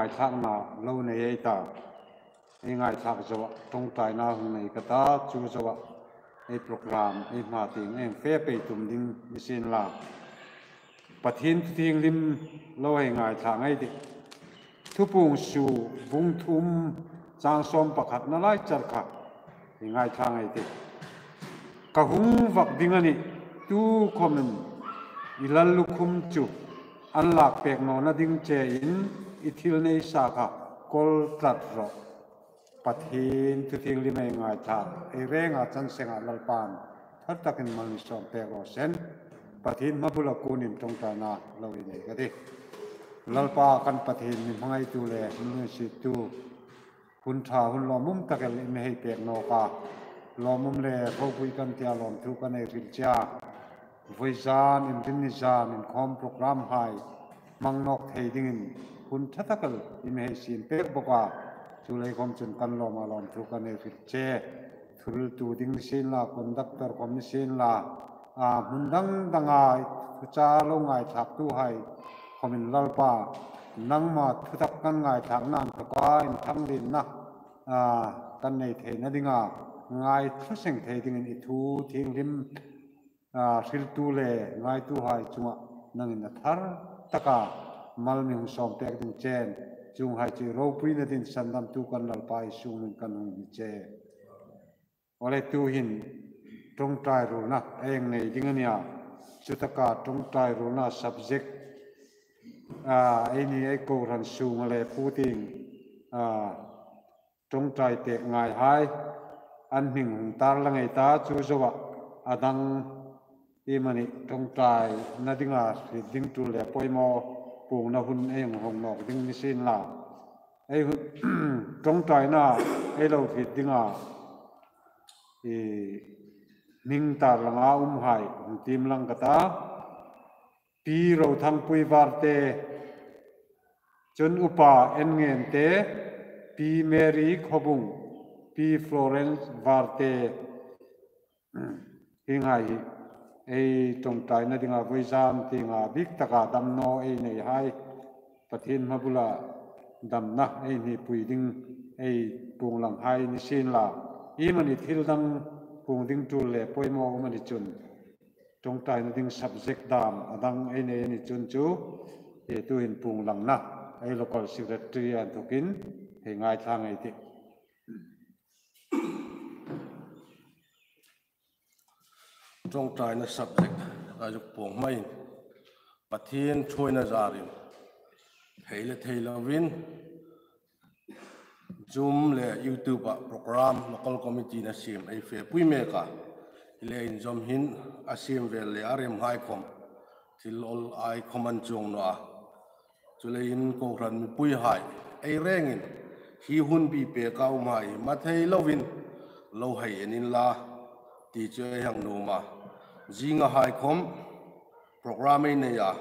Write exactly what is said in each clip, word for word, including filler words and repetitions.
ngaithlakna lo nei ei ta. Ei ngaithlak zoa ṭawngṭaina hung nei ka ta, chu zoa ei program ei hma tieng ei fe pei tum ding ni sien la. Pathien thu thienghlim lo hei ngaithla ngei ei tih. Thupuong su bung thum chang sawm pakhatna lai char kha ei ngaithla ngei ei tih. Ka hung vak ding a nih, tu khawmin i lallukhum chu an lak pek nawna ding chein i thil nei sa kha kawl tlat rawh. Pathien thu thienghlim ei ngaithlak ei renga chan senga Lalpan thar takin mal mi sawm pek raw seh. Pathien hma bula kunin ṭawngṭaina lo nei ka tih. Lalpa kan Pathien, mi hmangaitu le mi lunginsiettu, hun ṭha hun lawmum tak el i mi hei pek nawk a, lawmum le ropui kan tia lawmthu kan nei hril che a. Vawizan inrinni zan inkhawm program hai hmang nawk thei dingin hun ṭha tak el i mi hei siem pek bawk a, chuleiin khawm chun kan lawm a, lawmthu kan nei hril che. Thuhriltu ding ni sien la, conductor khawm ni sien la, a, hmun dang danga thuchah lo ngaithlaktuhai khawmin Lalpa, nangma thutak kan ngaithlakna inthawka inthanglienna, a, kan nei theina dinga ngaithla seng thei dingin i thu thienghlim, a, hriltu le ngaituhai chunga nangin a thar taka mal mi hung sawm pek ding chein, chuonghai chu i ropuina dingin sandamtu kan Lalpa Isu hmingin kan hung hni che. Awle, tuhin ṭawngṭai ruolna ei nei ding a nih a. Chutaka ṭawngṭai ruolna subject, a, eini ei kohran sunga le puotieng, a, ṭawngṭai pek ngaihai an hming hung tarlang ei ta, chu zoa a dang iemani ṭawngṭaina dinga hriet ding tul le poimaw puongna hun ei hung hawng nawk ding ni sien la. Ei hun, ṭawngṭaina ei lo hriet dinga, i, hming tarlanga umhai hung tiem lang ka ta. Pi Rothangpui Varte, chun Upa N Ngente, Pi Mary Khawbung, Pi Florence Varte, hienghai hi ei ṭawngṭaina dinga vawizan tienga bik taka damnaw ei neihai, Pathien hma bula damna ei hnipui ding ei puong langhai ni sien la. Iemani thil dang puong ding tul le poimaw um a ni chun, ṭawngṭaina ding subject dam a dang ei nei a ni chun chu, e, tuhin puong langna ei local secretary a inthokin hei ngaithla ngei ei tih. Ṭawngṭaina subject ka zuk puong hmain, Pathien ṭhuoina zarin, thei le thei lovin, Zoom le YouTube-a program local committee-in a siem ei fepui mek a. Hi le inzawm hin a siem vel le a remhai khawm thil awl ei khawm an chuong naw a. Chuleiin kohran mipuihai, ei rengin hi hun bi peka umhai mathei lovin lo hei en inla ti chu ei hang nuom a. Zingahai khawm program ei nei a,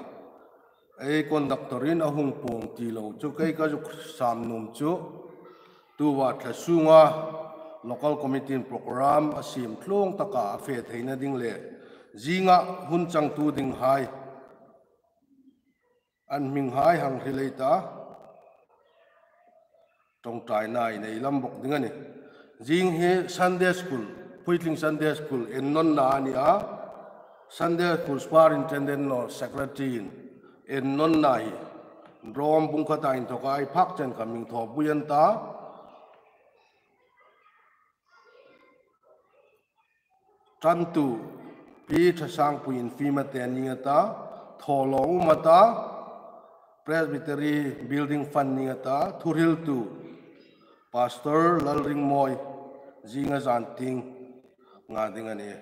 ei conductor-in a hung puong ti lo chu kei ka zuk sam nuom chu, tuta thla sunga local committee-in program a siem tluong taka a fe theina ding le zinga hun changtu dinghai an hminghai hang hril ei ta. Ṭawngṭaina ei nei lam bawk ding a nih. Zing hi Sunday School, Puitling Sunday School ennawnna a ni a. Sunday School Superintendent naw Secretary-in ennawnna hi Rom bung khata inthoka ei phak chen kha hming thawpui an ta. Ṭantu Pi Thasangpui Infima te ni a ta, thawlawm um a ta, Presbytery Building Fund ni a ta, thuhriltu Pastor Lalringmawi, zinga zantieng nga ding a nih.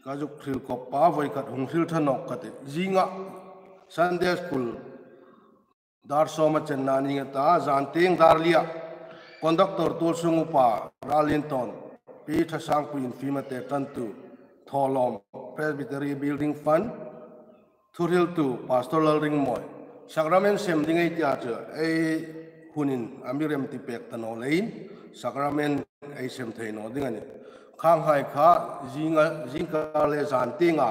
Ka zuk hril kawp a, voi khat hung hril ṭha nawk ka tih. Zinga Sunday School dar sawma chenna ni a ta, zantieng dar lia conductor tuolsung upa Rallienton, Pi Thasangpui Infima te ṭantu, thawlawm Presbytery Building Fund, thuhriltu Pastor Lalringmawi. Sacrament sem ding ei tia chu ei hunin a mi remti pek ta naw leiin sacrament ei sem thei naw ding a nih. Khanghai kha zinga, zingkar le zantienga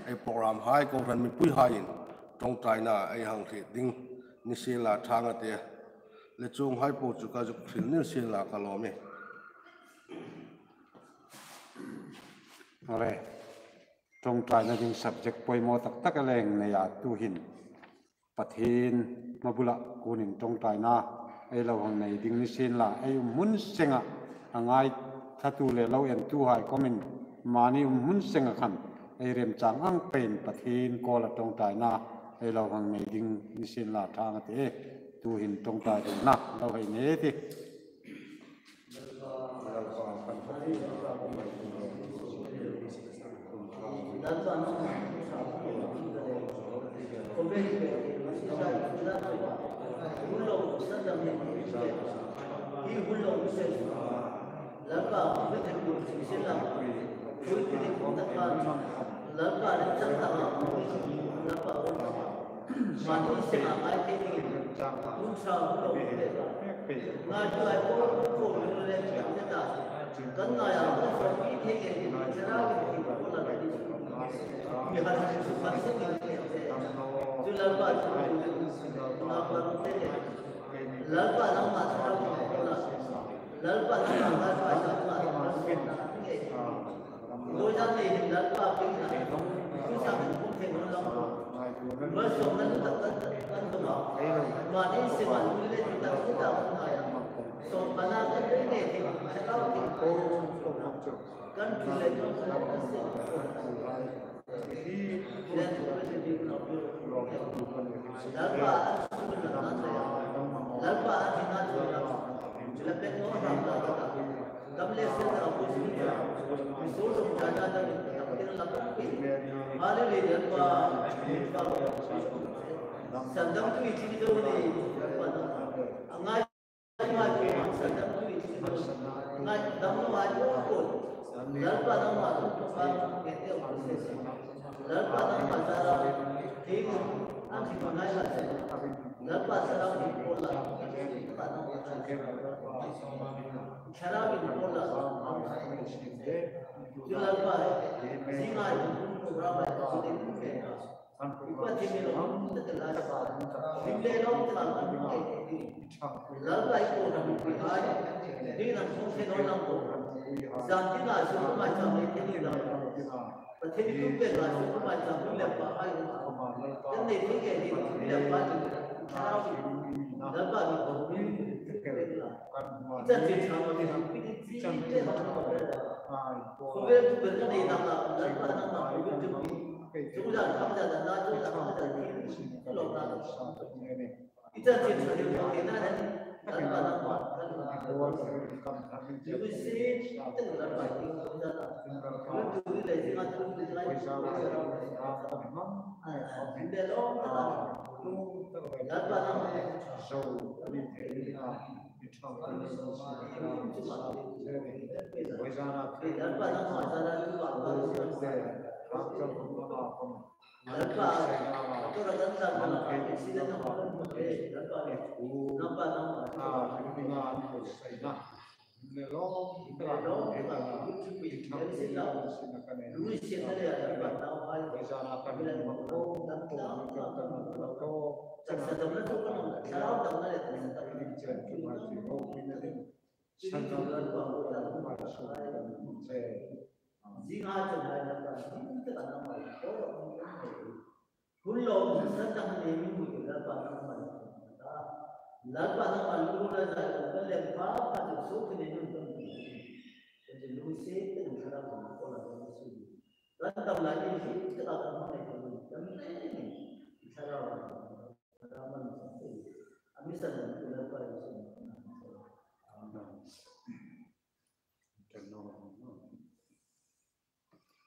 ei program hai kohran mipuihaiin ṭawngṭaina ei hang hriet ding ni sien la ṭhang a tih. Le chuonghai po chu ka zuk hril ni sien la ka lawm e. Awle. Ṭawngṭaina ding subject poimaw tak tak a leng nei a, tuhin Pathien hma bula kunin ṭawngṭaina ei lo hang nei ding ni sien la, ei um hmun senga a ngaithlatu le lo entuhai khawmin mani um hmun senga khan ei remchang ang peiin Pathien kuoma ṭawngṭaina ei lo hang nei ding ni sien la ṭhang a tih. Tuhin ṭawngṭaina lo hei nei ei tih.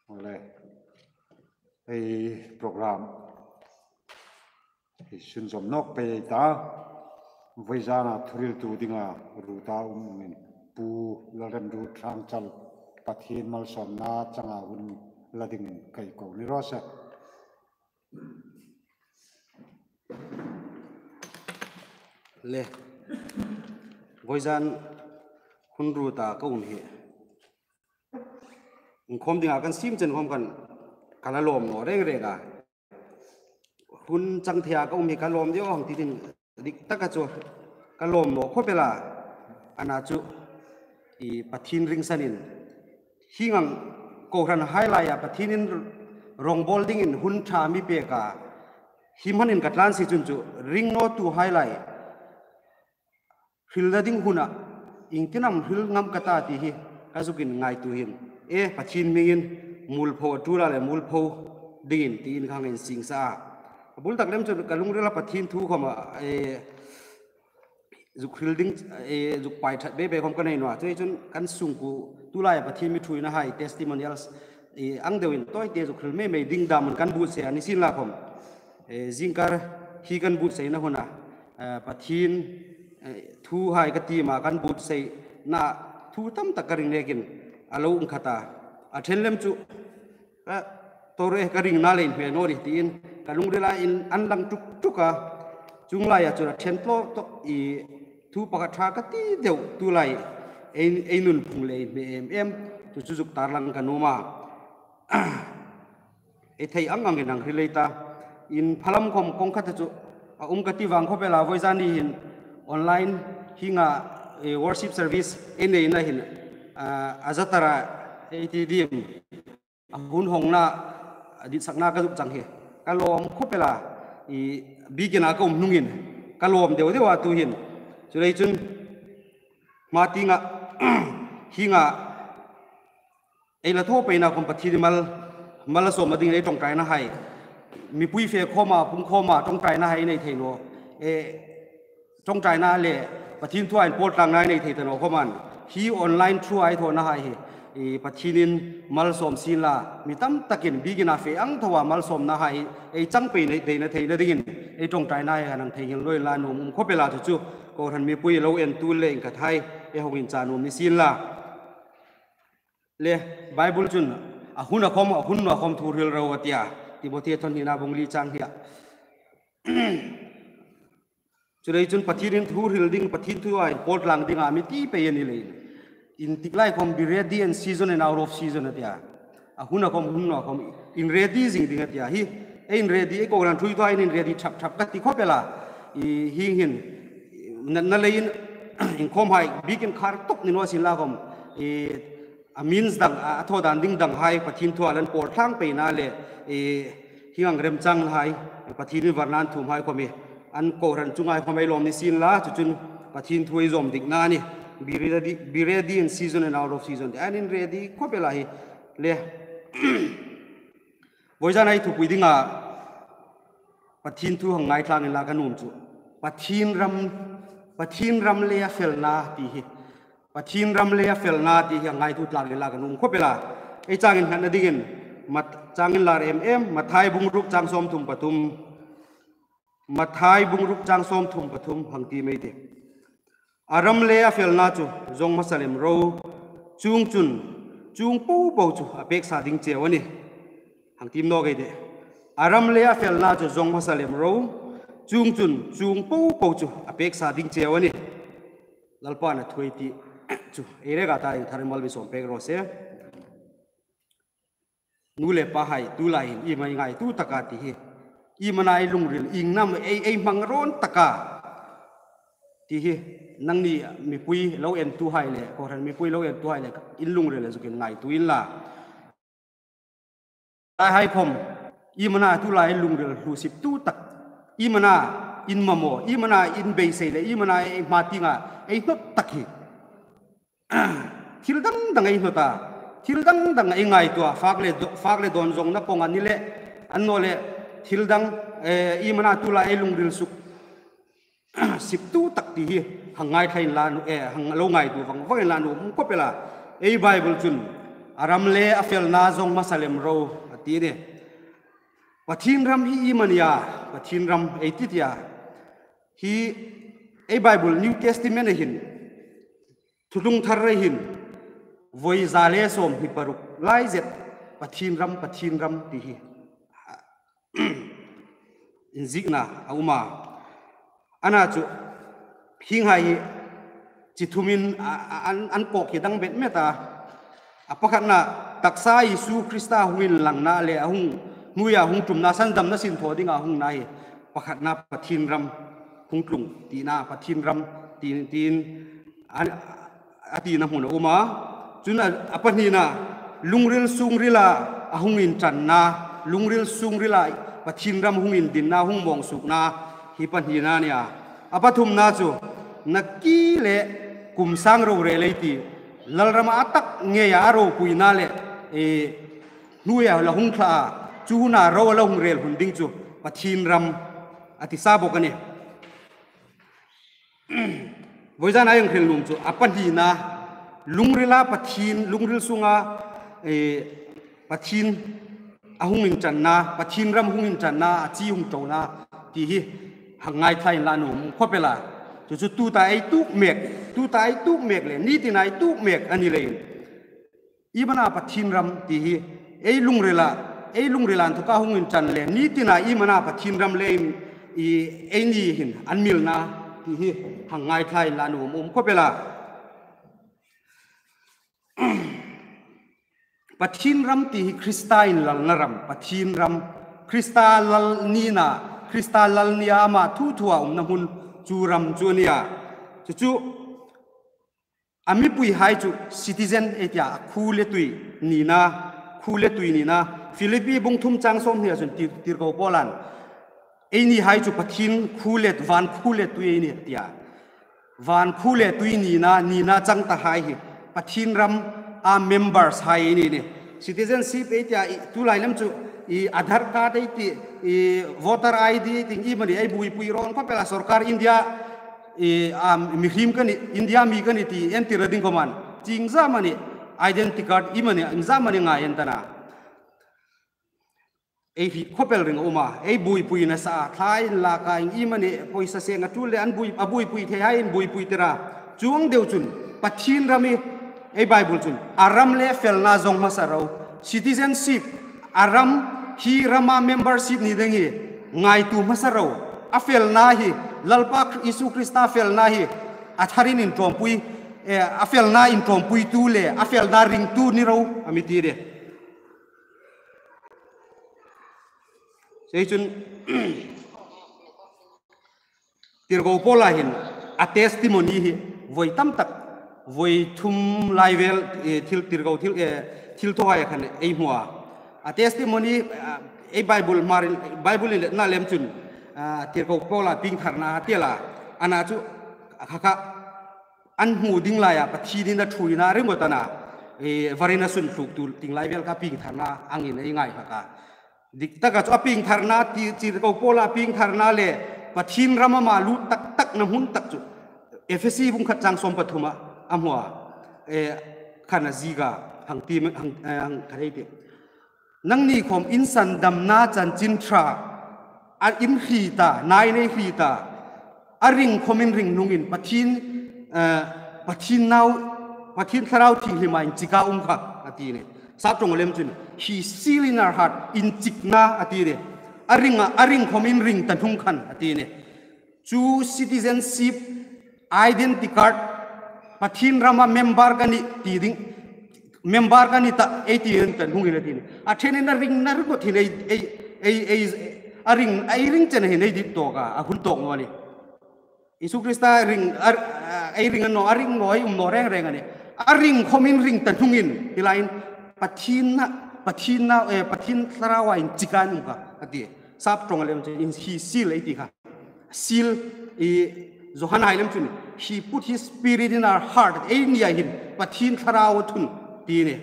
Awle. Ei program ei sunzawm nawk pei ei ta. Vawizana thuhriltu dinga ruta um umin Pu Lalremruot Hrangchal Pathien malsawmna changa hun la dingin kan ko ni raw se. Le. Vawizan hun ruta ka um hi. Inkhawm dinga kan siem chen khawm khan ka la lawm naw reng reng a. Hun chang thei a ka um hi ka lawm deu ang ti ding. dik taka chu ka lawm naw khawp el a. Ana chu i Pathien ringsanin, hieng ang kohranhai laia Pathienin rawngbawl dingin hun ṭha mi pek a, hi hmanin ka tlan si chun chu ring nawtuhai lai hrilna ding huna iengtin am hril ngam ka ta ti hi ka zukin ngaituo hin, e, Pathien hmingin muolpho a ṭul a le muolpho dingin tiin ka hang insing sa a. A bul tak lem chu ka lungrila Pathien thu khawma, e, zuk hril ding, e, zuk pei ṭhat bebe khawm ka nei naw a. Chuleiin chun kan sungkuo tu laia Pathien mi thuoinahai testimonials, e, ang deuin tawite zuk hril mei mei ding damin kan buotsai a ni sien la khawm, e, zingkar hi kan buotsaina huna, e, Pathien, e, thuhai ka tiem a, kan buotsaina thu tam tak ka ring nekin a lo um khat a. A ṭhen lem chu ka tawr e, ka ringna leiin hme naw ri tiin ka lungrila inlang tuk tuk a. Chuong laia chun a ṭhen tlaw tawp i thu pakhat ṭha ka ti deu tu lai ei, ei nunphung leiin hme em em chu chu zuk tarlang ka nuom a. Ei thei ang angin hang hril ei ta. Inphalam khawm kawng khata chu a um ka ti vang khawp el a, vawizan ni hin online hienga, e, worship service ei neina hin, a, a zatara ei ti diem a hun hawngna, a ditsakna ka zuk chang hi ka lawm khawp el a, i, biekin a ka um hnungin ka lawm deu deu a tu hin. Chuleiin chun hma tienga hienga ei la thaw peina khawm Pathien mal, mal a sawmna dingin ei ṭawngṭainahai, mipui fe khawma, pung khawma ṭawngṭainahai nei thei naw, e, ṭawngṭaina le Pathien thua inpawltlangna nei thei ta naw khawmin, hi online through-a ei thawnahai hi, i, Pathienin malsawm sien la, mi tam takin biekin a fe ang thoa malsawmnahai ei chang pei nei, deina theina dingin ei ṭawngṭainahai hang theinghil naw inla nuom um khawp el a, chu chu kohran mipui lo entu le inkhathai ei hang incha nuom ni sien la. Le Bible chun a huna khawm, a hun naw khawm thu hril ro a ti a, Timothy thawn hnina bung li chang hnia. Chuleiin chun Pathienin thu hril ding, Pathien thua inpawltlang dinga mi ti pei a ni leiin, intik lai khawm be ready in season and out of season a ti a. A huna khawm, hun naw khawm in ready zing ding a ti a. Hi, ei in ready, ei kohran thuoituhai in ready thap thap ka ti khawp el a. I, hieng hin natna leiin inkhawmhai biekin khar tawp ni naw sien la khawm, i, a means dang, a, a thaw dan ding danghai Pathien thua lo inpawltlang peina le, e, hieng ang remchanghai, Pathienin varna an thuomhai khawm hi an kohran chunga khawm ei lawm ni sien la, chu chun Pathien thu ei zawm dikna a nih. Be ready, be ready in season and out of season. An in ready khawp el a hi le. Vawizana ei thupui dinga Pathien thu hang ngaithlak inla ka nuom chu, Pathien ram, Pathien ram le a felna ti hi, Pathien ram le a felna ti hi hang ngaithlak inla ka nuom khawp el a. Ei chang innghatna dingin, Mat-, chang inlar em em, Mathai bung ruk chang sawmthum pathum. Mathai bung ruk chang sawmthum pathum hang tiem ei tih. A ram le a felna chu zawng hmasa lem ro, chuongchun chuong po po chu a pek sa ding cheu a nih. Hang tiem nawk ei tih. A ram le a felna chu zawng hmasa lem ro, chuongchun chuong po po chu a pek sa ding cheu a nih. Lalpan a thu ei ti chu ei rek a ta, ei thar mal mi sawm pek raw se. Nu le pahai, tu laiin ieng am ei ngaituo tak a ti hi, ieng am a ei lungril, ieng am ei, ei hmang rawn tak a ti hi, nangni mipui lo entuhai le, kohran mipui lo entuhai le, in lungril le zukin ngaituo inla. Taihai khawm, ieng am a tu lai lungril hluosiptu tak, ieng am a in mamaw, ieng am a in beisei le, ieng am a ei hma tienga ei hnawt tak hi, thil dang dang ei hnawt a, thil dang dang ei ngaituo a, fak le do-, fak le dawn zawngna kawng a ni le, annawleh thil dang, eh, ieng am a tu lai ei lungril suk siptu tak ti hi hang ngaithla inla nuom, eh, hang lo ngaituo vang vang inla nuom um khawp el a. Ei Bible chun, a ram le a felna zawng hmasa lem ro a ti a nih. Pathien ram hi ieng am a nih a, Pathien ram ei ti ti a. Hi ei Bible New Testament-a hin, Thutlung Thar-a hin, vawi za le sawmhni paruk lai zet Pathien ram, Pathien ram ti hi inziekna a um a. Ana chu, hienghai hi chi thumin a, a, an, an kawk hi dang bet met a. A pakhatna, taksa Isu Krista hung inlangna le a hung, hnuoia hung ṭumna, sandamna sinthaw dinga hungna hi pakhatna Pathien ram hung tlung tina, Pathien ram ti, tiin a, a tina hmun a um a. Chun a, a pahnina, lungril sungrila a hung inṭanna, lungril sungrila Pathien ram hung indinna, hung mawng suokna, hi pahnina a nih a. A pathumna chu, nakie le kum sang rorel ei ti, Lalrama a tak ngeia a ropuina le, e, hnuoia la hung thla a, chu huna ro a la hung rel hun ding chu Pathien ram a ti sa bawk a nih. Voizana ei hril nuom chu a pahnina, lungrila Pathien, lungril sunga, e, Pathien a hung inṭanna, Pathien ram hung inṭanna, a chi hung ṭona ti hi hang ngaithla inla nuom khawp el a. Chu chu tuta ei tuok mek, tuta ei tuok mek le, nitina ei tuok mek a ni leiin, iem a na Pathien ram ti hi ei lungrila, ei lungrila inthawka hung inṭan le, nitina iem a na Pathien ram le in, i, eini hin an milna ti hi hang ngaithla inla nuom um khawp el a. Pathien ram ti hi Krista inlalna ram, Pathien ram, Krista lal nina, Krista lal nia ama thu thua umna hmun chu ram chu a nih a. Chu chu a mipuihai chu citizen ei tia, a khuo le tui nina, khuo le tui nina, Philippi bung thum chang sawmhnia chun tir, tirko Paulan, einihai chu Pathien khuo le, van khuo le tui ei nih tia. Van khuo le tui nina, nina chang tahai hi Pathien ram a members hai ei nih. Citizenship ei tia, i, tulai lem chu, i, Aadhaar card ei ti, i, voter I D ei ti, iemani ei buoipui rawn khawp el a, sawrkar India, i, a, mihriem ka nih, India mi ka nih ti entir ding khawm a ni. Chu iengzam a ni, identity card iemani, iengzam a ni ngai an ta na. Ei hriet khawp el ring a um a, ei buoipui nasa a, thla inlak a, iemani pawisa seng a tul le an buoi, a buoipui theihai inbuoipui tir a. Chuong deu chun, Pathien ram hi, ei Bible chun, a ram le felna zawng hmasa ro. Citizenship, a ram, hi rama membership ni ding hi, ngaituo hmasa ro. A felna hi, Lalpa Isu Krista felna hi, a tharin inṭawmpui, eh, a felna inṭawmpuitu le, a felna ringtu ni ro, a mi ti de. Chuleiin chun, tirko Paula hin a testimony hi voi tam tak, voi thum lai vel, eh, thil tirko thil, eh, thilthawhai khan ei hmu a. A testimony, ah, ei Bible hmar, Bible inletna lem chun, ah, tirko Paula piengtharna a ti a. Ana chu kha kha an hmu ding laia Pathienin a ṭhuoina ringawt a na, eh, varin a sun thluk tu tieng lai vel kha piengtharna angin ei ngai hlak a. Dik taka chu a piengtharna ti, tirko Paula piengtharna le Pathien ram ama lut tak takna hmun tak chu Ephesi bung khat chang sawm pathuma a hmu a, eh, khan a ziek a, hang ti, hang, eh, hang kha ei ti. Nangni khawm in sandamna chanchin ṭha a, in hriet a, nai nei hriet a, a ring khawmin ring hnungin Pathien, eh, Pathien nau, Pathien Thlarau Thienghlima inchika um kha, a ti a nih. Sap ṭawnga lem chun, he seal in our heart, inchikna, a ti a nih. A ring a, a ring khawmin ring ta hnung khan, a ti a nih. Chu citizenship, identity card, Pathien rama member ka nih ti ding, member ka ni tah ei ti an kan hung in a ti a nih. A ṭhenin a ringna ringawt hin ei, ei, ei, ei, a ring, ei ring chena hin ei dit tawk a, a hun tawk naw a nih. Isu Krista ring, a, a, ei ring a naw, a ring naw, ei um naw reng reng a nih. A ring khawmin ring ta hnungin, hi laiin Pathien na, Pathien na, eh, Pathien Thlaraua inchika an um kha, a ti. Sap ṭawnga lem chun, he seal ei ti kha. Seal, i, Johan hai lem chun, he put his spirit in our heart. Ei nia hin Pathien Thlarau a thun ti a nih.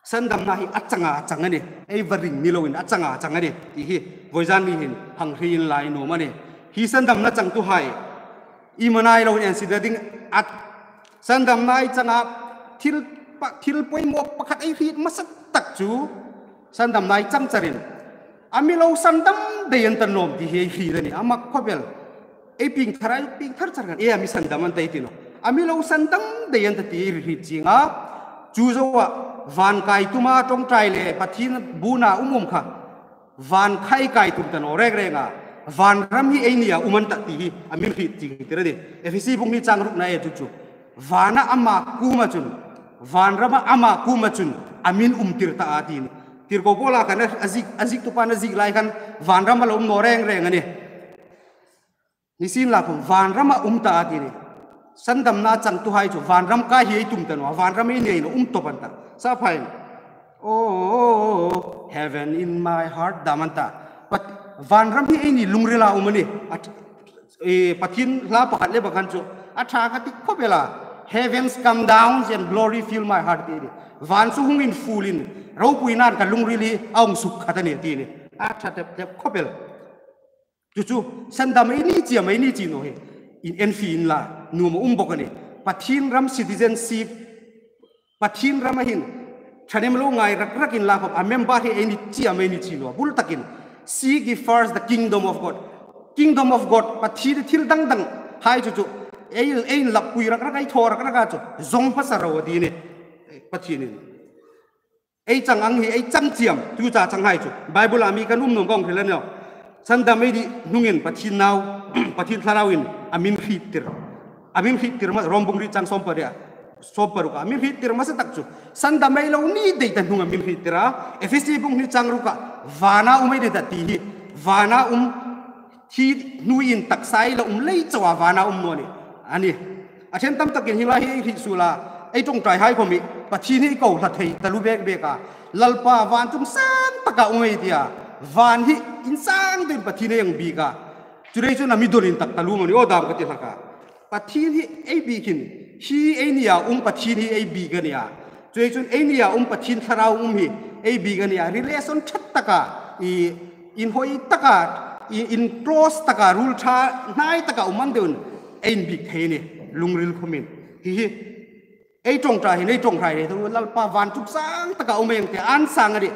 Sandamna hi a changa chang a nih. Ei va ring ni loin a changa chang a nih ti hi voizan ni hin hang hriet inla nuom a nih. Hi sandamna changtuhai, iemani lo inensietna ding a, sandamna ei changa thil pa, thil poimaw pakhat ei hriet hmasa tak chu, sandamna ei chang charin a mi lo sandam dei an ta naw am ti hi ei hriet a nih, a mak khawp el. Ei piengthar a, ei piengthar char khan, e, a mi sandam an ta ei ti naw. A mi lo sandam dei an ta ti ei hriet chieng a. Chu zoa, van kai tuma ṭawngṭai le Pathien buona um um kha, van khai kai tum ta naw reng reng a, van ram hi ei nia um an ta ti hi a mi hriet chieng tir a nih. Ephesi bung hni chang rukna ei chu chu. Vana ama kuoma chun, van rama ama kuoma chun a mi um tir ta a ti a nih. Tirko Paula khan a ziek, a ziektu pan a ziek lai khan van rama lo um naw reng reng a nih. Nisienlakhom vanrama um ta a ti ni. Sandamna changtuhai chu vanram kai hi ei tum ta naw, vanram ei ni ei naw, um tawp an ta. Sa phain. Oh, heaven in my heart, dam an ta. But vanram hi eini lungrila um a ni. A th-, e, Pathien hla pakhat le pakhat chu a ṭha ka ti khawp el a. Heavens come down and glory fill my heart ti ni. Van chu hung infuolin, ropuina'n ka lungril hi a hung suk khat a ni ti ni. A ṭha tep tep khawp el. Chu chu, sandam ei ni chi am ei ni chi naw hi. In enfi inla, nuom a um bawk a ni. Pathien ram citizenship, Pathien rama hin, ṭhahnem lo ngai rak rak inla khawp, a member hi ei ni chi am ei ni chi naw. Bul takin, seek ye first the kingdom of God. Kingdom of God, Pathien thil dang dang hai chu chu, ei, ei inlappui rak rak, ei thaw rak rak a chu, zawng hmasa ro a ti ni. Pathienin. Ei chang ang hi, ei chang chi am, chu chu a chang hai chu. Bible-a mi kan um nuom ka hung hril a ni naw. Sandam ei ni hnungin Pathien nau, Pathien Thlarauin a min hriettir. A min hriettir ma, Rom bung hni chang sawm pariet, sawm paruk a min hriettir hmasa tak chu. Sandam ei lo ni dai ta hnung a min hriettir a. Efesi bung hni chang ruk a, vana um ei ni ta ti hi. Vana um, thi hnuoiin taksa ei lo um lei chauha vana um naw ni. A ni. A ṭhen tam takin hi lai hi ei hriet suol a, ei ṭawngṭaihai khawm hi Pathien hi ko hla thei taluo bek bek a. Lalpa, van chu insang taka um ei tia. Van hi insang deuin Pathien ei hang biek a. Chuleiin chun a mi dawnin tak taluo maw ni aw dam ka ti hlak a. Pathien hi ei biek hin, hi ei nia um Pathien hi ei biek a nia. Chuleiin chun ei nia um Pathien Thlarau um hi ei biek a nia. Relation ṭhat taka, i, inhawi taka, i, in close taka, ruol ṭha hnai taka um ang deuin ei inbiek thei a ni, lungril khawmin. Hi hi, ei ṭawngṭai hin, ei ṭawngṭai hin, Lalpa, van chu insang taka um ei ti a insang a ni.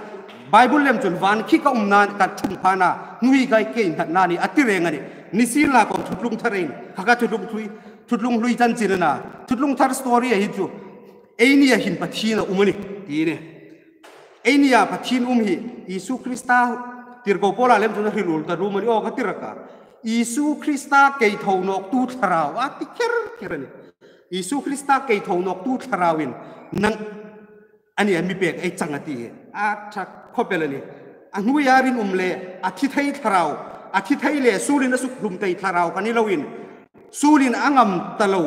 Bible lem chun van khi ka umna, ka ṭhung phana, hnuoi ka kei hnatna ni a ti reng a ni. Nisienlakhom thuthlung tharin, kha ka thuthlung hlui, thuthlung hlui chanchin a na. Thuthlung thar story-a hi chu, ei nia hin Pathien a um a ni, ti ni. Ei nia Pathien um hi, Isu Krista, tirko Paula lem chun a hril ul taluo maw ni aw ka ti rak a. Isu Krista kei tho nawktu thlarau a ti kher kher a ni. Isu Krista kei tho nawktu thlarauin nang a ni a mi pek ei chang a ti hi. A ṭha khawp el a ni. A hnuoia rinum le, a thi thei thlarau, a thi thei le, suolin a sukhlum thei thlarau kha ni loin, suolin a ngam ta lo,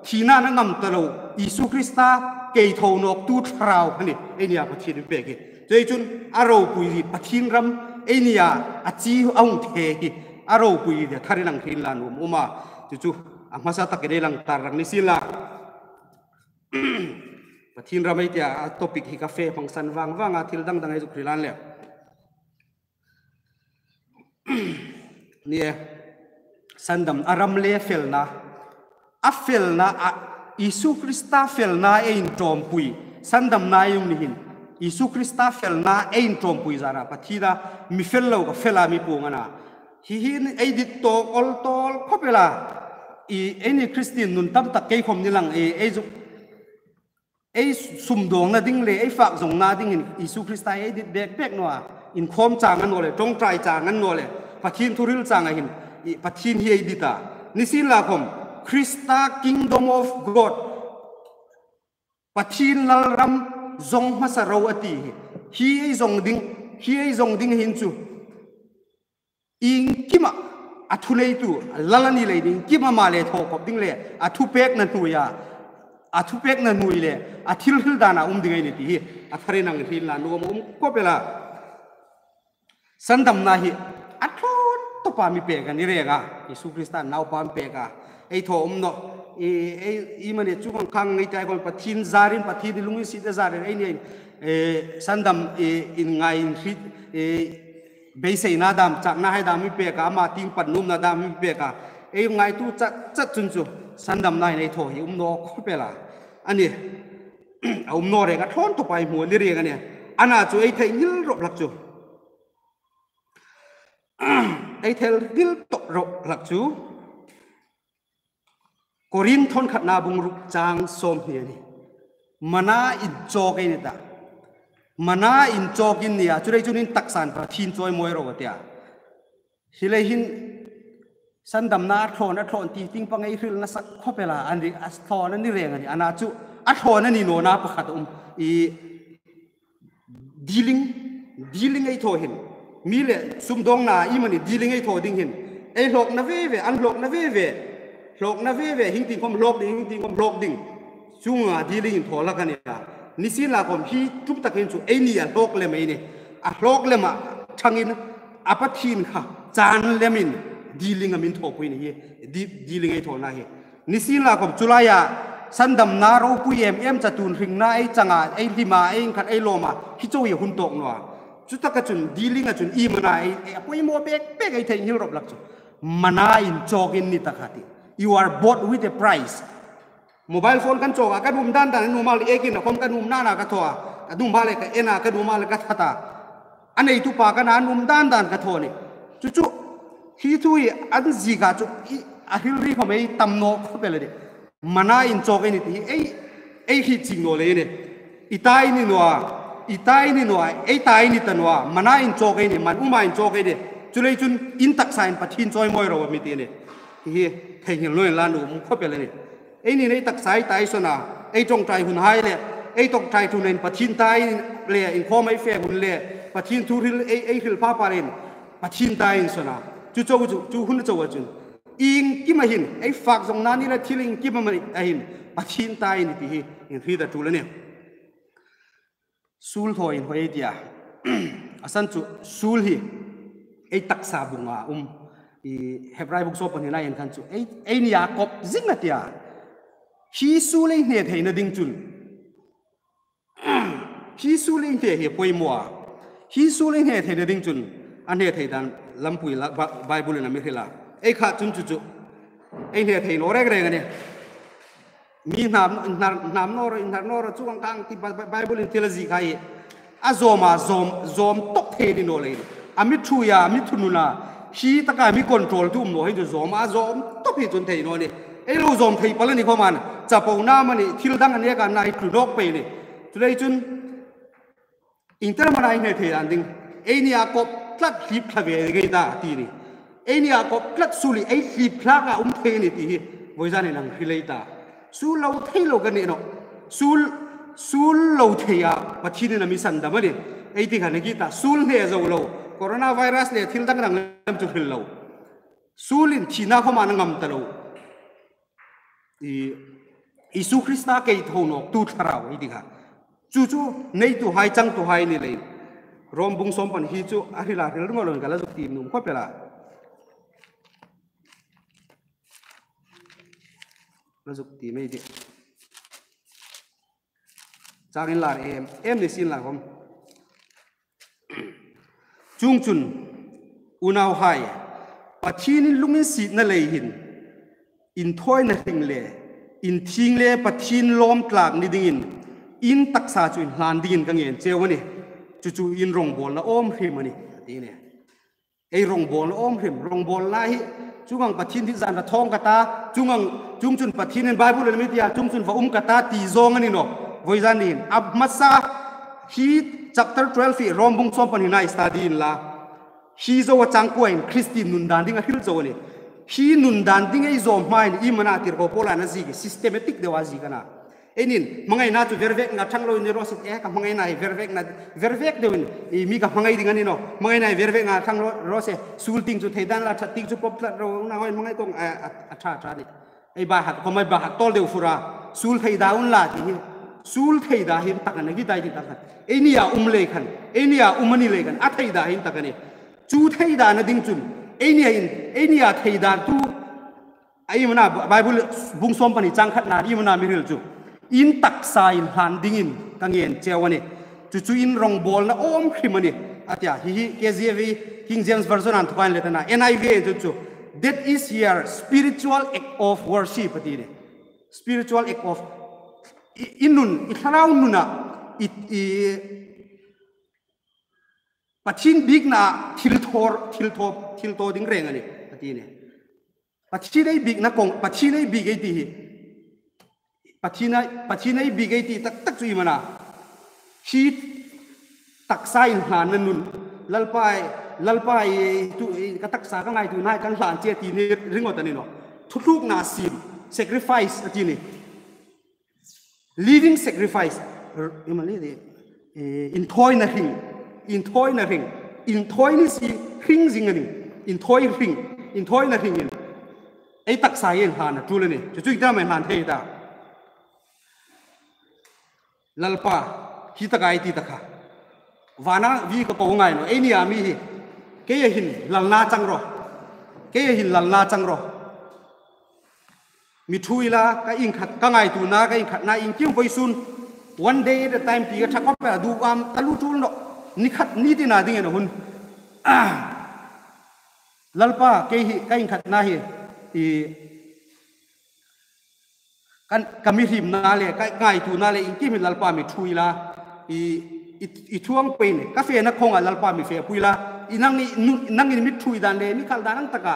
thina'n a ngam ta lo, Isu Krista kei tho nawktu thlarau kha ni, ei nia Pathien mi pek hi. Chuleiin chun a ropui hi Pathien ram ei nia a chi a hung the hi, a ropui hi tharin hang hril la nuom a um a. Chu chu, a hmasa takin ei lang tar rang ni sien la. Pathien ram ei tia, a topic hi ka fe hmang san vang vang a, thil dang dang ei zuk hril a ni le. Ni e, sandam a ram le felna. A felna a, Isu Krista felna ei inṭawmpui. Sandamna ei um ni hin. Isu Krista felna ei inṭawmpui zara. Pathien a mi fel lo ka fel a mi puong a na. Hi hin ei dit tawk awl tawl khawp el a. I, eini Kristien nun tam tak kei khawm ni lang, e, ei zuk, ei sumdawngna ding le, ei fak zawngna ding hin Isu Krista ei dit bek bek naw a. Inkhawm chang a ni naw le, ṭawngṭai chang a ni naw le, Pathien thuhril chang a hin, i, Pathien hi ei dit a. Nisienlakhom, Krista Kingdom of God, Pathien lalram zawng hmasa ro a ti hi. Hi ei zawng ding, hi ei zawng ding hin chu. Iengkima a thuneitu, lal a ni lei ding, iengkima ama le thaw khawp ding le, a thupekna hnuoia, a thupekna hnuoi le, a thil hril dana um ding ei ni ti hi, a tharin hang hril la nuom a um khawp el a. Sandamna hi, a thlawn tawpa mi pek a ni reng a, Isu Krista naupa mi pek a, ei thaw um naw, i, ei, i mani chu khang khang ngei tai khom Pathien zarin, Pathien lunginsietna zarin, ei ni, e, sandam, e, inngai inhriet, e, beiseina dam, chakna hai dam mi pek a, ama tieng pan nuomna dam mi pek a. Ei ngaituo chat chat chun chu, sandamna hin ei thaw hi um naw khawp el a. A ni, a um naw reng a thlawn tawpa ei hmu a ni reng a ni. Ana chu ei theinghil rawp hlak chu. Ei theinghil tawp rawp hlak chu. Korinth khatna bung ruk chang sawmhni a nih. Mana inchawk ei ni ta. Mana inchawk in nia, chuleiin chun in taksain Pathien chawimawi ro a tia. Hi lei hin sandamna a thlawn, a thlawn ti tieng pang ei hril nasa khawp el a, a ni, a thlawn a ni reng a nih. Ana chu a thlawn a ni nawna pakhat a um. I dealing, dealing ei thaw hin. Mi le sumdawngna i mani dealing ei thaw ding hin. Ei hlawkna ve ve, an hlawkna ve ve. Hlawkna ve ve, hieng tieng khawm hlawk ding, hieng tieng khawm hlawk ding. Chuonga dealing inthaw hlak a nih a. Nisienlakhawm hi tum takin chu eini a hlawk lem ei nih. A hlawk lem a ṭhangin a Pathien kha chan lemin dealing a mi thawpui a nih hi. Di-, dealing ei thawna hi. Nisienlakhawm chu laia sandamna ropui em em, chatuon hringna ei changa, ei hlima, ei inkhat, ei lawma, hi chau hi hun tawk naw a. Chutaka chun, dealing-a chun iemani ei, ei a poimaw bek bek ei theinghil rawp hlak chu. Mana inchawkin ni ta kha ti. You are bought with a price. Mobile phone kan chawk a, kan um dan dan, nuhmei le ekin a khawm kan um nana ka thaw a, ka nuhmei le ka en a, ka nuhmei le ka that a. A neitu pa ka na, an um dan dan ka thaw a nih. Chu chu, hi thu hi an ziek a chu, i, a hrilri khawm ei tam naw khawp el a nih. Mana inchawk ei ni ti hi, ei, ei hriet chieng naw lei a nih. I ta ei ni naw a, i ta ei ni naw a, ei ta ei ni ta naw a, mana inchawk ei nih, man uma inchawk ei nih. Chuleiin chun in taksain Pathien chawimawi ro a mi ti a nih. Hi hi, theinghil naw inla nuom khawp el a nih. Eini ei taksa ei ta ei sawn a, ei ṭawngṭai hunhai le, ei ṭawngṭai thunein Pathien ta ei le, inkhawm ei fe hun le, Pathien thu hril ei, ei hril pha pha leiin, Pathien ta ei insawn a. Chu chau chu, chu hun chau a chun. Iengkima hin, ei fak zawngna ni le thil iengkima mani a hin, Pathien ta ei ni ti hi, inhriet a ṭul a nih. Suol thaw inhawi ei ti a. A san chu suol hi ei taksa bunga um. I Hebrai bung sawm pahnina en khan chu ei, eini a kop zing a ti a. Hi suol ei hne theina ding chun. Hi suol ei hne hi poimaw a. Hi suol ei hne theina ding chun a hne thei dan lampui la, Ba-, Bible-in a mi hril a. Ei kha chun chu chu. Ei hne thei naw reng reng a nih. Mi hnam, hnam, hnam naw ro, hnam naw ro, chuong ang kang ti Bi-, Bi-, Bible-in thil a ziek hai. A zawm a, zawm, zawm tawp thei ni naw leiin. A mi ṭhuoi a, a mi thunun a. Hi taka mi control-tu um naw hi chu zawm a, zawm tawp hi chun thei naw nih. Ei lo zawm thei pal a ni khawma. Chapona mani, thil dang a nek a na ei tlu nawk pei nih. Chuleiin chun, iengtin am a na ei hne thei dan ding. Eini a kop tlat hlip thla ve ding ei ta ti a nih. Eini a kop tlat suol hi ei hlip thlak a um thei a nih ti hi. Voizanin ang hril ei ta. Suol lo thei lo ka ni naw. Suol, suol lo thei a Pathienin a mi sandam a nih. Ei ti kha a ni ta. Suol hne zo lo. Coronavirus le thil dang dang lem chu hril lo. Suolin thina khawma a ngam ta lo. I, Isu Krista kei tho nawktu thlarau ei ti kha. Chu chu neituhai changtuhai ni leiin. Rom bung sawm pahni hi chu a hril a hril ring naw leiin ka la zuk tiem nuom khawp el a. La zuk tiem ei tih. Chang inlar em em ni sienla khawm. Chuongchun, unauhai, Pathienin lunginsietna lei hin, inthawina hring le, inthieng le Pathien lawm tlak ni dingin, in taksa chu inhlan dingin ka ngen cheu a nih. Chu chu in rawngbawlna awm hrim a nih, a ti a nih. Ei rawngbawlna awm hrim, rawngbawlna hi, chuong ang Pathien hi zan va thawng ka ta, chuong ang, chuongchun Pathienin Bible-in a mi ti a, chuongchun va um ka ta, ti zawng a ni naw, voizan hin. A hmasa, hi chapter twelve hi Rom bung sawm pahnina study inla. Hi zoa chang kuoin Kristien nun dan ding a hril zo a nih. Hi nun dan ding ei zawm hmain, iem a na tirko Paula'n a ziek, systematic deua ziek a na. Eini, hmangaina chu vervekna ṭhang lo ni raw se, eh, ka hmangaina hi vervekna, vervek deuin, i mi ka hmangai ding a ni naw. Hmangaina hi vervekna ṭhang lo, raw se, suol tieng chu thei dan la, ṭhat tieng chu pawp tlat ro, unauhai hmangai kawng, a, a, a ṭha, ṭha a nih. Ei bahak, khawm ei bahak tawl deu fur a, suol thei dan unla ti hi. Suol thei dan hi intak a na, hi dai ti tak khan. Eini a um lei khan, eini a um a ni lei khan, a thei dan hi intak a nih. Chu thei dan a ding chun, eini a in, eini a thei dan tu, a iem a na Bible bung sawm pahni chang khatna, iem a na mi hril chu. In taksa inhlan dingin ka ngen cheu a nih. Chu chu in rawngbawlna awm hrim a nih. A ti a, hi hi K J V, King James Version-in an thukain le tana, N I V-in chu chu. That is here, spiritual act of worship, a ti a nih. Spiritual act of, i, i nun, i thlarau nuna, i, i, Pathien biekna thil thaw, thil thaw, thil thaw ding reng a nih, a ti a nih. Pathien ei biekna kawng, Pathien ei biek ei ti hi. Pathien ei, Pathien ei biek ei ti tak tak chu iem a na. Hi taksa inhlanna nun. Lalpa ei, Lalpa ei, tu, ei, ka taksa ka ngaituo nai kan hlan che ti ni ringawt a ni naw. Thutlukna siem, sacrifice a ti a nih. Living sacrifice, r-, iem a ni, eh, inthawina hring, inthawina hring, inthawi ni si hring zing a nih, inthawi hring. inthawina hringin ei taksa hi inhlan a tul a nih. Chu chu ieng am ei hlan thei ta? Lalpa, hi taka ei ti ta kha, vana vi ka ko ngai naw, ei nia mi hi, keia hin lalna chang ro, keia hin lalna chang ro. Mi ṭhuoi la, ka inkhat, ka ngaituona, ka inkhatna, iengkim vawisun, one day at a time ti ka ṭha khawp el a, duam ka lu tul naw, ni khat ni tina dingin a hun. Lalpa, kei hi, ka inkhatna hi, i, kan, ka mihriemna le, ka ngaituona le, iengkim hin Lalpa mi ṭhuoi la, i, i, i thuong pei ni, ka fena khawnga Lalpa mi fepui la, i nangni, nu-, nangin mi ṭhuoi dan le, mi khal dan ang taka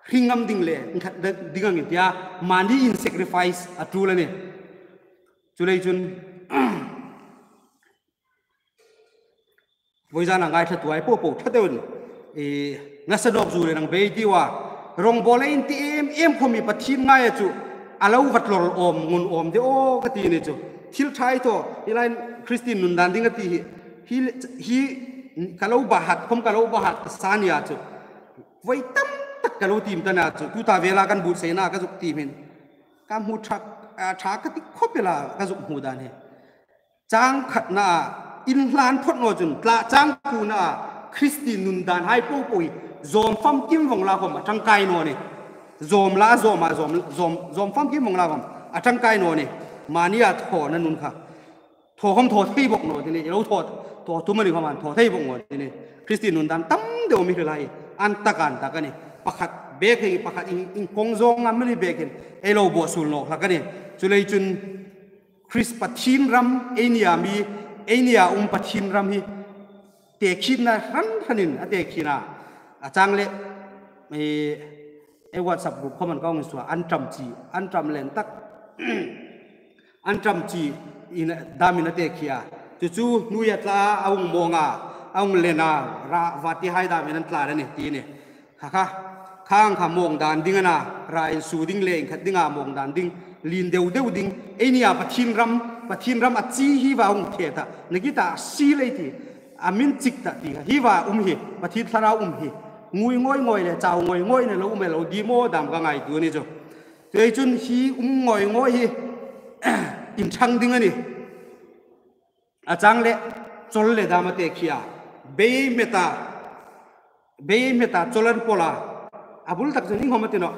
hring ngam ding le, inkhat da-, ding ang i tia, mani in sacrifice a tul a nih. Chuleiin chun, vawizana ngaithlatuhai popo ṭha deuin, i, nasa nawk zu le nang bei ti a. Rawngbawl ei inti em em khawm hi Pathien ngaia chu a lo va tlawrnawm, ngun awm de aw ka ti ni chu. Thil ṭha ei thaw, hi lai Christian nun dan ding a ti hi. Hi, hi ka lo ba hat, khawm ka lo ba hat, ka sa nia chu. Voi tam tak ka lo tiem ta nia chu. Tuta vela kan buotsaina ka zuk tiem hin. Ka hmu ṭha, a, ṭha ka ti khawp el a, ka zuk hmu dan hi. Chang khatna a, inhlan phawt naw chun, tla chang kuona a, Christian nun danhai popo hi, zawm famkim vawng la khawm a ṭangkai naw ni. Zawm la, zawm a, zawm, zawm, zawm famkim vawng la khawm a ṭangkai naw ni. Mani a thawna nun kha. Thaw khawm thaw thei bawk naw ti ni, i lo thaw, thaw tum a ni khawm an thaw thei bawk naw ti ni. Christian nun dan tam deu mi hril hai, an tak an tak a nih. Pakhat bek hi, pakhat in, inkawng zawng a mi ni bek hin, ei lo bawhsuol nawk hlak a nih. Chuleiin chun, Krist Pathien ram, ei nia mi, ei nia um Pathien ram hi, tekhinna hran hranin a tekhin a. A chang le, e, ei WhatsApp group khawm an ka hung suo, an ṭam chi, an ṭam len tak, an ṭam chi in damin a tekhi a. Chu chu hnuoia tla a hung mawng a, a hung len a, ra, va ti hai damin an tla a nih, ti ni. Kha kha, khang kha mawng dan ding a na, ra insuo ding le inkhat dinga mawng dan ding, lien deu deu ding, ei nia Pathien ram, Pathien ram a chi hi va hung the ta, na ki ta si lei ti, a min chik ta ti, hi va um hi, Pathien thlarau um hi, ngui ngoi ngoi le, chau ngoi ngoi ne lo um e lo di maw dam ka ngaituo ni chu. Chuleiin chun hi um ngoi ngoi hi, inṭhang ding a nih. A chang le, chawl le dam a tekhi a. Bei meta, bei meta chawl an pawl a. A bul tak chun ieng khawm a ti naw.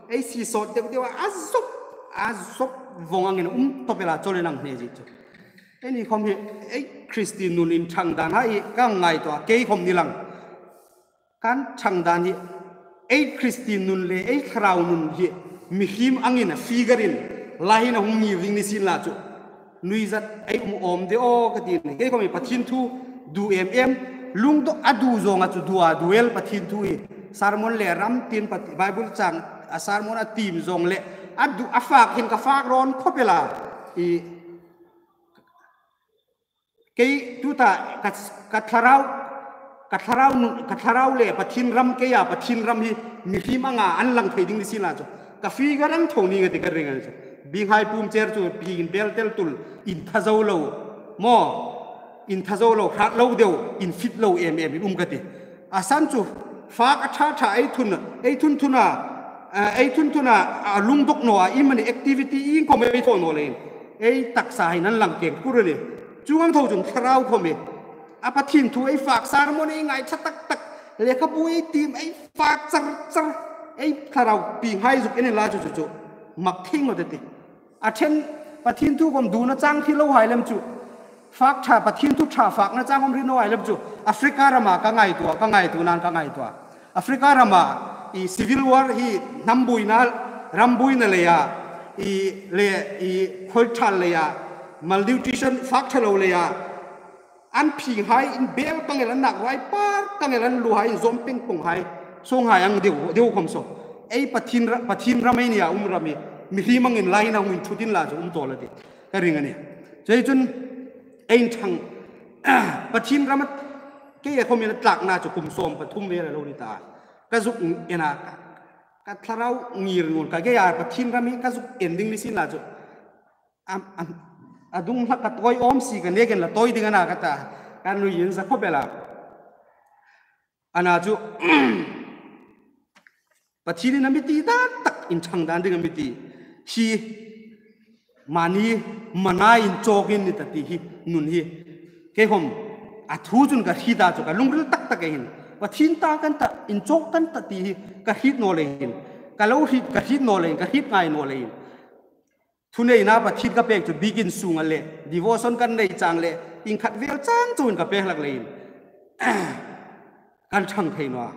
Ei si sawt deu deu a, a zop, a zop vawng angin um tawp el a chawl in ang hne zie chu. Eini khawm hi, ei Christian nun inṭhang danhai ka ngaituo a, kei khawm ni lang. Kan ṭhang dan hi, ei Christian nun le ei thlarau nun hi, mihriem angin a figure-in, lai hin a hung ngir ding ni sien la chu. Nuizat ei um awm de aw ka ti ni. Kei khawm hi Pathien thu du em em, lungdawk a du zawnga chu du a du el Pathien thu hi. Sermon le ram tin Path-, Bible chang a sermon a tiem zawng le, a du a fak hin ka fak rawn khawp el a. I, kei tuta ka, ka thlarau, ka thlarau nun, ka thlarau le Pathien ram keia Pathien ram hi mihriem anga an lang thei ding ni sien la chu. Ka figure ang tho ning a ti ka ring a ni chu. Bienghai pum cher chu pieng bel tel tul in tha zo lo. Maw, in tha zo lo, hrat lo deu, in fit lo em em in um ka ti. A san chu, fak a ṭha ṭha ei thun, ei thun thuna, eh, ei thun thuna, a lungdawk naw a, iemani activity ieng khawm ei thaw naw leiin. Ei taksa hin an lang keng kur a ni. Chuong ang tho chun thlarau khawm hi. A Pathien thu ei fak sermon ei ngaitha tak tak. Lekhabu ei tiem ei fak char char. Ei thlarau pienghai zuk en la chu chu chu. Mak thei ngawt a ti. A ṭhen Pathien thu khawm duona chang hre lo hai lem chu. Fak ṭha, Pathien thu ṭha fakna chang khawm hre naw hai lem chu. Africa rama ka ngaituo, ka ngaituo nan ka ngaituo. Africa rama i civil war hi hnam buoina, ram buoina leia, i le i khawl ṭhal leia, malnutrition fak ṭha lo leia, an pienghai in bel kang el an nak vai par kang el an luhai in zawm peng pong hai, song hai ang deu, deu khawm saw. Ei Pathien ra-, Pathien ram ei nia um ram hi, mihriem angin lai hin a hung inṭhutin la chu um tawl a ti. Ka ring a nih. Chuleiin chun, ei inṭhang, Pathien ram a, kei a khawm in a tlakna chu kum sawm pathum vel a lo ni ta. Ka zuk en a, ka, ka thlarau ngir ngun, ka keia Pathien ram hi ka zuk en ding ni sien la chu. Am, am, a dung hlak ka tawi awm si ka nekin la tawi ding a na ka ta. Ka nuiin za khawp el a. Ana chu, Pathienin a mi ti dan tak, inṭhang dan ding a mi ti. Hi mani, mana inchawkin ni ta ti hi, nun hi. Kei khom, a thu chun ka hriet a chu, ka lungril tak tak a hin. Pathien ta kan ta, inchawk kan ta ti hi, ka hriet naw leiin. Ka lo hriet, ka hriet naw leiin, ka hriet ngai naw leiin. Thuneina Pathien ka pek chu bikin sunga le, devotion kan nei chang le, inkhat vel chang chun ka pek hlak leiin. Kan ṭhang thei naw a.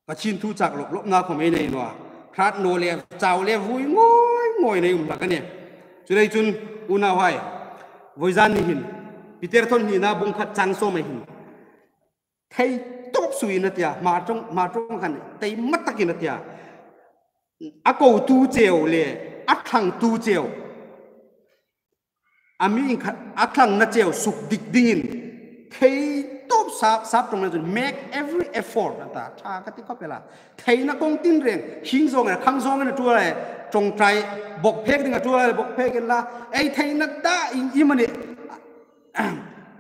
Pathien thu chak lawk lawkna khom ei nei naw a. Hrat naw le, chau le, vui ngawi ngawi nei um hlak a nih. Chuleiin chun, unauhai, vawizan ni hin, Peter thawn hnina bung khat chang sawm a hin. Thei tawp suoin a tia, hma ṭawng, hma ṭawng khan, thei ma takin a tia. A kotu cheu le, a thlangtu cheu. A mi inkhat, a thlangna cheu sukdik dingin. Thei tawp sap, sap ṭawngna chun, make every effort, a ta, ṭha ka ti khawp el a. Theina kawng tinreng, hring zawng a, khang zawng a ṭul a, ṭawngṭai, bawk phek ding a ṭul a, bawk phek inla. Ei theina ta, ieng am a ni.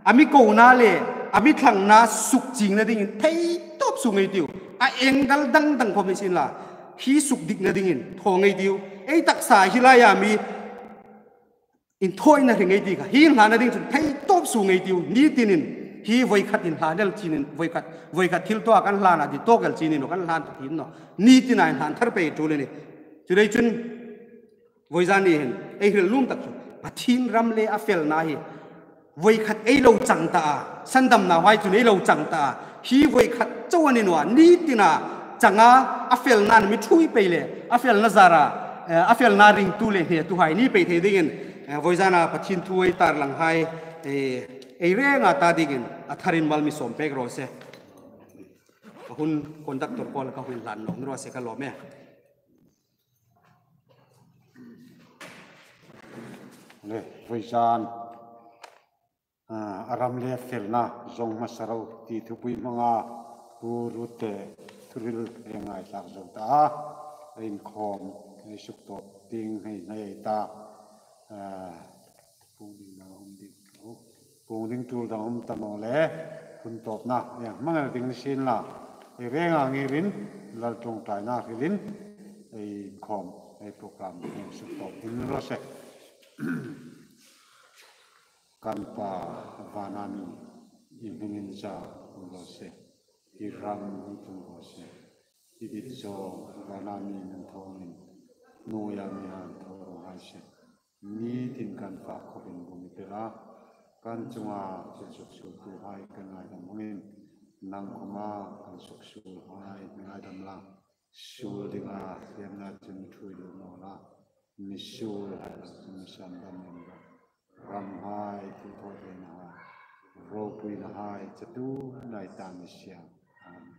A mi kona le, a mi thlangna sukchiengna dingin, thei tawp suo ngei ei tiu. A angle dang dang khom ni sien la. Hi sukdikna dingin, thaw ngei ei tiu. Ei taksa hi laia mi, inthawina hre ngei ei ti kha. Hi inhlanna ding chun, thei tawp suo ngei ei tiu. Ni tinin, hi voi khat inhlan el chinin, voi khat, voi khat thil thaw kan hlan a, di tawk el chinin, kan hlan ta ti naw. Ni tina inhlan thar pei ṭul a nih. Chuleiin chun, vawizan ni hin, ei hril nuom tak chu, Pathien ram le a felna hi, voi khat ei lo chang ta a, sandamna hai chun ei lo chang ta a, hi voi khat chau a ni naw a, ni tina changa a felna mi ṭhuoi pei le, a felna zara, eh, a felna ringtu le hnetuhai ni pei thei dingin, eh, vawizana Pathien thu ei tarlang hai, eh, ei renga ta dingin, a tharin mal mi sawm pek raw se. Ka hun conductor pawl ka hun hlan nawk raw se ka lawm e. Le, vawizan, ah, a ram le felna zawng hmasa ro ti thupui hmanga Pu Ruth te thuhril ei ngaithlak zo ta a, inkhawm, ei suktawp ding hei nei ta, ah, Puong ding dang um ding. Puong ding tul dang um ta naw le, hun tawpna, ei hmang el ding ni sien la. Ei renga ngirin, lal ṭawngṭaina hrilin, ei inkhawm, ei program, ei suktawp ding raw se. Kan Pa vana mi, i hming inzak raw se. I ram hung tlung raw se. I dit zawng vana mi hming thawngin, hnuoia mi hang thaw raw hai se. Ni tin kan fak khawpin bu mi pe la, kan chunga thil suksuoltuhai kan ngaidam hmangin, nang khoma kan suksuolhai ngaidam la, suol dinga hriemna chun ṭhuoi lut naw la, mi suolhai chun mi sandam naw la, ramhai, thilthawtheinahai, ropuinahai chatuon ei ta ni sien. Amen.